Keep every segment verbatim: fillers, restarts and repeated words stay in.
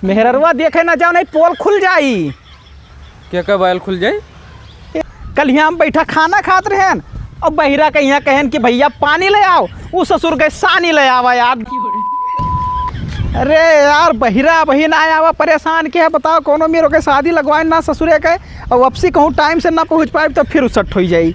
मेहररुआ देखे ना जाओ, नहीं पोल खुल जाई। के का बाल खुल जाई? कल हियाँ हम बैठा खाना खात रहेन और बहिरा के हियाँ कहेन कि भइया पानी ले आओ, उ ससुर के सानी ले आवा यार। अरे यार, बहिरा बहिन आया हुआ परेशान के है, बताओ, कौनो मेर ओके शादी लगवाए ना ससुरे के, और वापसी कहूँ टाइम से ना पहुँच पाए तो फिर उसट होइ जाई।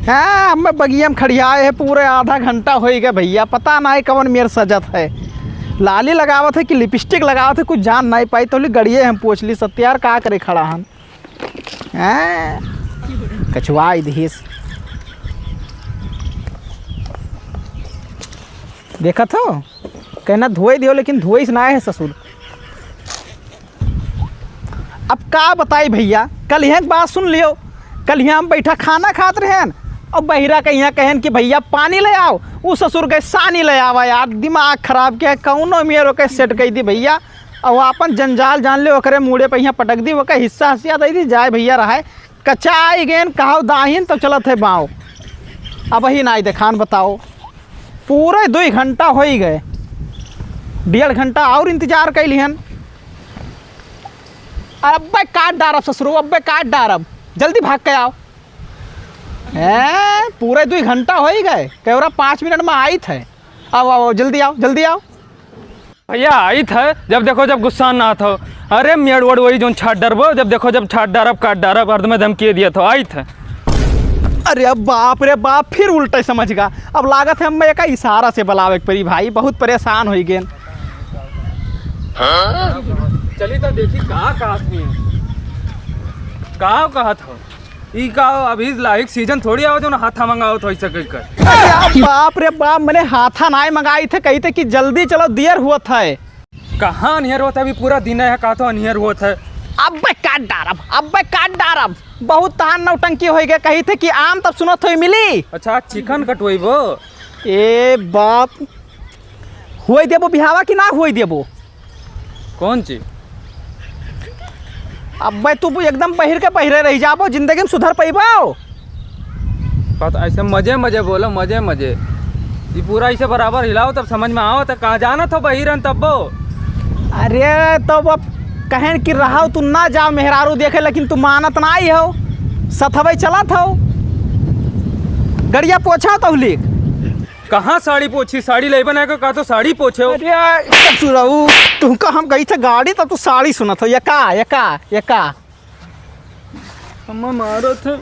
हाँ, हमें बगिया में खड़ियाए है, पूरे आधा घंटा होइ गए भइया, पता नाहीं कौन मेर सजत है, लाली लगावत है कि लिपस्टिक लगावत है, कुछ जान नाहीं पाई। तो ली गड़िए हम पूछ ली, सत्यार का करे खड़ा हन। हैं? कछुआई दिहिस। देखत हो? कहना धोए दियो, लेकिन धोइस नाहीं है ससुर। अब का बताई भइया, कल हियाँ के बात सुन लियो। कल हियाँ हम बैठा खाना खात रहेन और बहिरा के हियाँ कहेन कि भइया पानी ले आओ, उ ससुर के सानी ले आवा यार। दिमाग खराब के है, कौनो मेर ओके सेट कइ दी भइया। और आपन जंजाल जान ले, ओकरे मूड़े पे हियाँ पटक दी, ओके हिस्सा हसिया दइ दी, जाए भइया रहाए। कचाई गेन कहाव दाहिन तो चलत है बाँव। अबहिन नाहीं देखान बताओ, पूरे दुइ घंटा होइ गए, डेढ़ घंटा और इंतजार कइ लिहन। अब्बे काट डारब ससुरो, अब्बे काट डारब, जल्दी भाग के आओ। हैं, पूरे दुइ घंटा होइ गए, केवरा पाँच मिनट में आइत है। आओ, आओ, जल्दी आओ, जल्दी आओ। भइया, आइत है, जब देखो जब गुस्सा ना आत हो। अरे मेड़ वेड़ वही जौन छाट डरबो, जब देखो जब छाट डारब, काट डारब, हरदमे धमकी दियत हो, आइत है। अरे बाप रे बाप, फिर उल्टे समझ गा। अब लागत है हमें एका इशारा से बुलावे के पड़ी भाई, बहुत परेशान होइ गेन। चली तो देखी का कहत है, का कहत हो। ई का हो, अभी लाइक सीजन थोड़ी आओ जो ना हाथा मंगाओ तो ऐसे कह कर। अरे बाप रे बाप, मने हाथा नाहीं मंगाई थे, कही थे कि जल्दी चलो, देर हुआ था। कहाँ नियर होत है, अभी पूरा दिन है, का तो नियर होत है। अब्बे काट डारब, अब्बे काट डारब। बहुत तहान नौटंकी होइ गए, कही थे कि आम तब सुनत होई मिली। अच्छा, चिकन कटवइबो? ए बाप, होई देबो बिहावा कि ना होई देबो? कौन चीज? अब्बे तू एकदम बहिर के बहिरे रहि जाबो, जिंदगी में सुधर पइबो? बात ऐसे मजे मजे बोलो, मजे मजे। ई पूरा ऐसे बराबर हिलाओ तब समझ में आओ, तो कहाँ जानत हो बहिरन तब्बो? अरे तो अब कहेन कि रहाओ तू ना जाओ मेहरारू देखे, लेकिन तू मानत नाहीं हो, सथवे चलत हो। गड़िया पोछा तो लिख। कहाँ साड़ी पोछी? साड़ी लेबे ना को, का तो साड़ी पोछे हो? अरे ससुरऊ, तुमका हम कही थे गाड़ी तो तू साड़ी सुनत हो, ये का, ये का, ये का? अम्मा मारत है।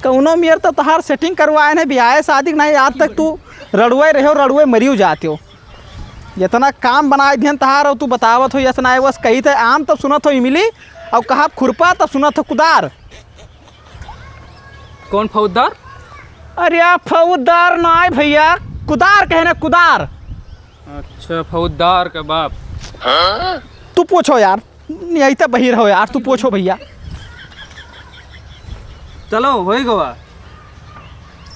कौनो मेर तो तहार सेटिंग करवाए ने, बियाहे शादी के नाहीं, आज तक तू रड़ुए रहे हो, रड़ुए मरियो जाते हो। इतना काम बनाए दिहन तहार, और तू बतावत हो, यस नाहीं, बस कही थे आम तब सुनत हो इमली, और कहा खुरपा तब सुनत हो कुदार। कौन फौजदार? अरे आप फौजदार नाहीं भइया, कुदार कहे ना, कुदार। अच्छा, फौजदार के बाप। तू पूछो यार, नहीं आई तो बहिर हो यार, तू पूछो भइया। चलो, होई गवा।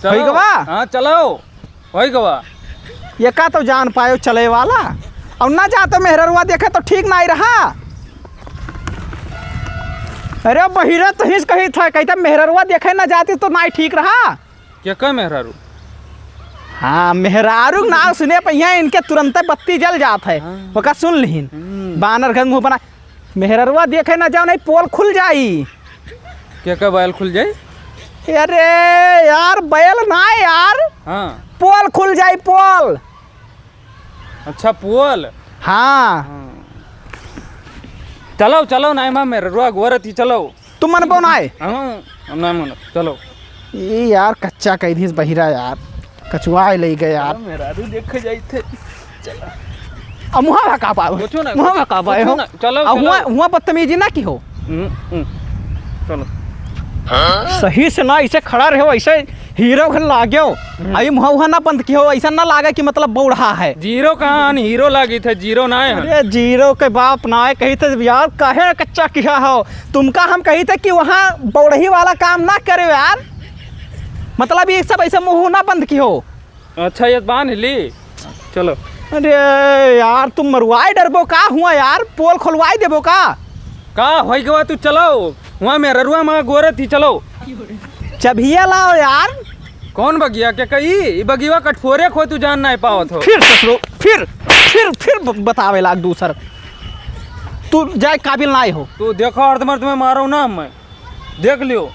चलो। होई गवा? हाँ, चलो। होई गवा। ये का तो जान पायो चले वाला, और ना जा तो मेहररुआ देखे तो ठीक नाहीं रहा। अरे बहिरा तो हिस कही था, कही था मेहररुआ देखे ना जाती तो नाहीं ठीक रहा। के का मेहरारू? हाँ, मेहरारू नाव सुने पे यहाँ इनके तुरंते बत्ती जल जात है। हाँ। ओका सुन लिहिन। हम्म। बानर घंघू बना, मेहररुआ देखे ना जाओ, नहीं पोल खुल जाई। के का बैल खुल जाई? अरे यार, बैल ना यार, हाँ। पोल खुल जाई, पोल। अच्छा, पोल। हाँ। हाँ। चलो, चलो, नाई माँ, मेहररुआ गोरती, चलो। तू मनबो नाई? हाँ, हम ना मानो, चलो। ई यार, कच्चा कह दिस बहिरा यार, कचुआए ले गए यार। चलो, मेहरारू देखे जाई थे। चलो। अब मुँहा भका पाए हो। कुछो ना, मुँहा भका पाए कुछो हो। ना, चलो, अब चलो। हुआ, हुआ बदतमीजी ना की हो। हम्म, हम्म। चलो। सही से ना ऐसे खड़ा रहो, ऐसे हीरो घर लाग्यो। हम्म। आई मुँहा उहा ना बंद की हो, ऐसा ना लागे कि मतलब बौढ़ा है। जीरो कहाँ हन, हीरो लागी थे, जीरो ना है। अरे जीरो के बाप ना है, कही थे यार, काहे कच्चा किया हो? तुमका हम कही थे कि वहाँ बौढ़ही वाला काम ना करे यार, मतलब ये सब ऐसे मुँह ना बंद की हो। अच्छा, ये बांध ली, चलो। अरे यार, तुम मरवाए डरबो का हुआ यार, पोल खोलवाए देबो का? का होई गवा, तू चलो, वहाँ मेहररुआ माँ गोरत ही, चलो। चबिया लाओ यार। कौन बगिया के कही? ई बगिया कटफोरे खो, तू जान नाई पावत हो। फिर ससुरो, फिर, फिर, फिर ब-, बतावे लाग दूसर। तू जाए काबिल नाहीं हो। तू देखो, अर्धमर्ध में मारो ना हमें, देख लियो।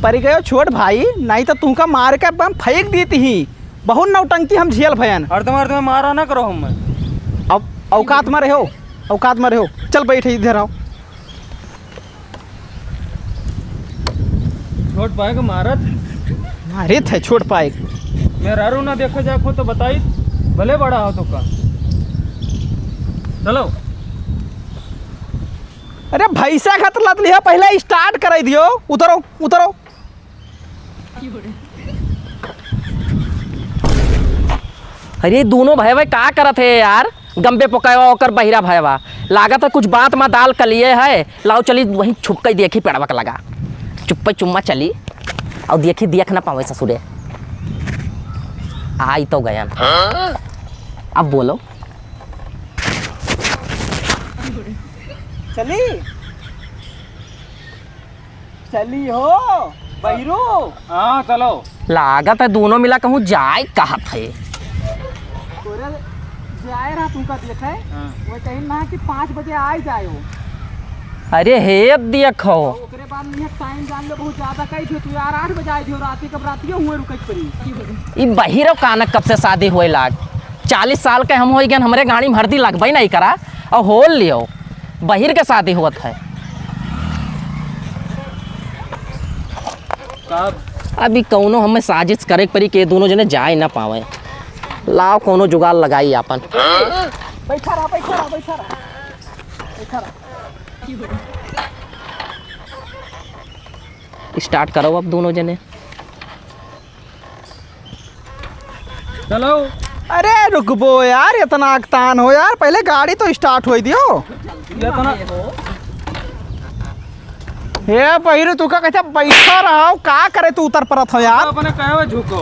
परि गयो छोट भाई, नाहीं तो तुमका मार के हम फेंक दीत ही। बहुत नौटंकी हम झेल भयन। अर्धमर्ध में मारा ना करो हमें। अब औकात में रहो, औकात में रहो। चल बैठ इधर आओ। छोट पाए के मारत। मारित है छोट पाए के। मेहरारू ना देखे जाए को तो बताई, भले बड़ा हो तो का। चलो। अरे भैंसा खत लद लिया, पहले start कराई दियो। उतरो, उतरो। अरे दोनों भयवा का करत है यार? गंबे पकावा ओकर बहिरा भयवा। लागत है कुछ बात मा दाल कलिए है। लाओ चली वहीं छुप के देखी पेड़वा के लगा। चुप्पे चुम्मा चली। और देखी देख ना पावे ससुरे। आई तो गयन। अब बोलो। चली। चली हो, बहिरू। हाँ, चलो। लागत है दोनों मिला कहूँ जाए कहत है। तोरे जाए रहा तुमका देखे, हाँ। वो कहीं ना कि पाँच बजे आ ही जाए हो। अरे हे देखो। और ओकरे बाद में time जान लो बहुत ज्यादा कही दियो, तू यार आठ बजे आए दियो राती, कब रातियो हुए रुके पड़ी। ई बहिरो कानक कब से शादी हुए लाग? चालीस साल के हम होई गन, हमरे गाड़ी में हरदी लगबे नहीं करा और होल लियो। बहिर के शादी होत है। का? अभी कौनो हमें साजिश करे के पड़ी कि ये दोनों जने जाए ना पावे। लाओ कौनो जुगाड़ लगाई आपन। बैठा रहा, बैठा रहा, बैठा रहा, बैठा रहा। Start करो अब दोनों जने। चलो। अरे रुकबो यार, इतना अकतान हो यार, पहले गाड़ी तो start होई दियो। इतना हे बहिरू, तू का कहते बैठा रहो, का करे तू उतर परत हो यार? अपने कहे हुए झुको।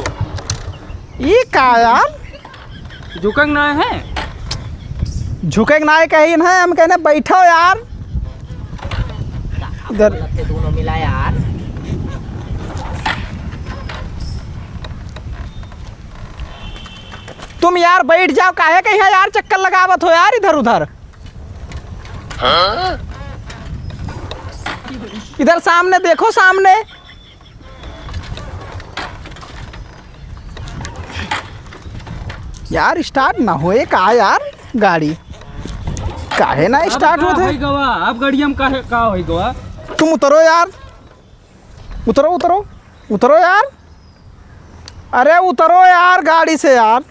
ई का यार? झुकंग ना है? झुकंग ना है कहीं ना, हम कहने बैठो यार। इधर। बोलत थे दोनों मिला यार। तुम यार बैठ जाओ, काहे के यहाँ यार चक्कर लगावत हो यार इधर उधर। इधर सामने देखो, सामने। यार, start ना होए का यार गाड़ी? काहे ना अब start का होत है? होई गवा? अब गाड़िया में काहे, का होई गवा? तुम उतरो यार, उतरो, उतरो, उतरो यार। अरे उतरो यार गाड़ी से यार।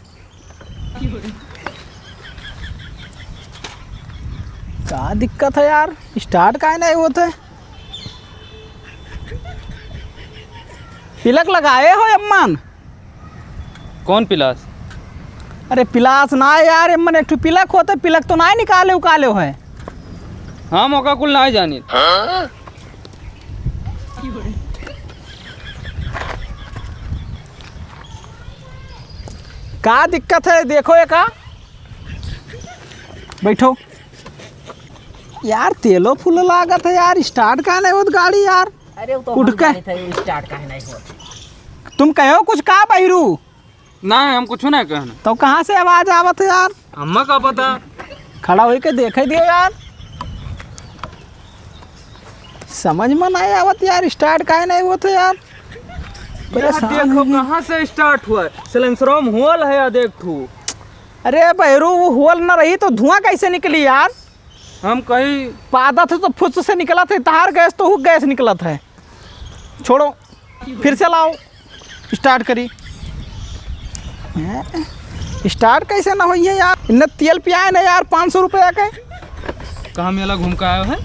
का दिक्कत है यार, start काहे नहीं होत है? पिलक लगाए हो अम्मान? कौन पिलास? अरे पिलास ना यार, अम्मान एक ठो पिलक होत है, पिलक तो ना निकाले उकाले है। हम ओका कुल ना जानी। का दिक्कत है देखो एका। बैठो। यार तेलो फुल लागत है यार, start काहे नहीं होत गाड़ी यार? अरे वो तो उठ हम के। जानित है, start काहे नहीं होत। तुम कहो कुछ का बहिरू? ना, हम कुछ ना कहना। तो कहाँ से आवाज आवत है यार? हम्मा का पता? खड़ा होई के देखे दियो यार। समझ में नहीं आवत यार, start काहे नहीं होत है यार? यार, परेशान देखो, है। कहाँ से start हुआ है? Silencer में hole है या देख तू। अरे बहिरू, वो hole ना रही तो धुआं कैसे निकली यार? हम कहीं पादत है तो फुस से निकलत है, तहार गैस तो हु गैस निकलत है। छोड़ो, फिर से लाओ, start करी। हैं? Start कैसे ना होई है यार? इन्ने तेल पियाए ना यार, पाँच सौ रुपया के। कहाँ मेला घूम के आयो है?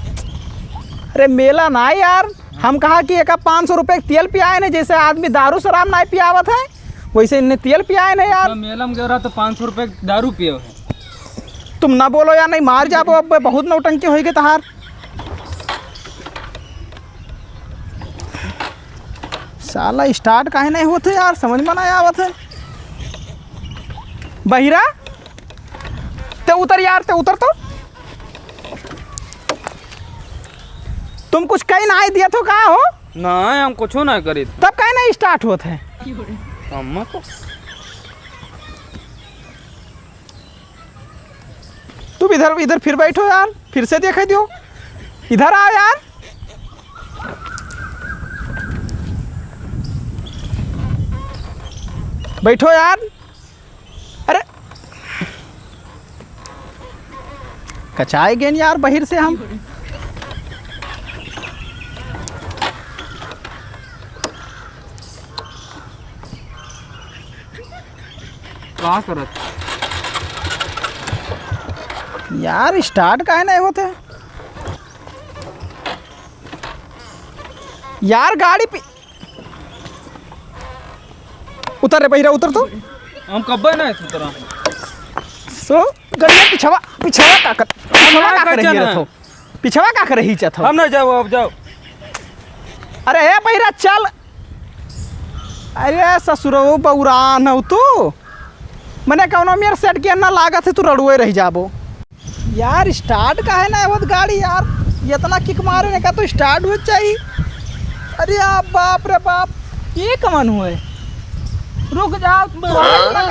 अरे मेला ना यार, हम कहा कि एका पाँच सौ रुपये के तेल पियाए ना, जैसे आदमी दारू शराब ना पियावत है, वैसे इन्ने तेल पियाए ना यार। अच्छा, मेला में गयो रहा तो पाँच सौ रुपये के दारू पियो है। तुम ना बोलो यार, नहीं मार जाबो, अब बहुत नौटंकी होई के तहार। साला start काहे नहीं होत है यार, समझ में नहीं आवत है। बहिरा, ते उतर यार, ते उतर तो। तुम कुछ कहीं ना दिया थो का हो? ना, हम कुछ ना करी। तब काहे नहीं start होत है? अम्मा को। तुम इधर, इधर फिर बैठो यार, फिर से देखे दियो, इधर आओ यार, बैठो यार। अरे, कचाए गेन यार बहिर से हम। का करत? यार, start काहे नहीं होते? यार, गाड़ी पी-, उतर रे बहिरा, उतर तो। हम कब्बे ना उतरा। सो, गड़िया पिछवा, पिछवा का कर, पिछवा का का करे करत ही ना? रहत हो? पिछवा का करे ही चत हो? हम ना जाओ, अब जाओ। अरे ए बहिरा, चल। अरे ससुरो, बौरान हो तू। मने कौनो मेर सेट के ना लागत है, तू रड़ुए रह जाबो। यार, start काहे ना होत गाड़ी यार? इतना kick मारे ने का तो start हो चाहिए। अरे आ बाप रे बाप, ये कमन हुए? रुक जाओ, तुम्हारे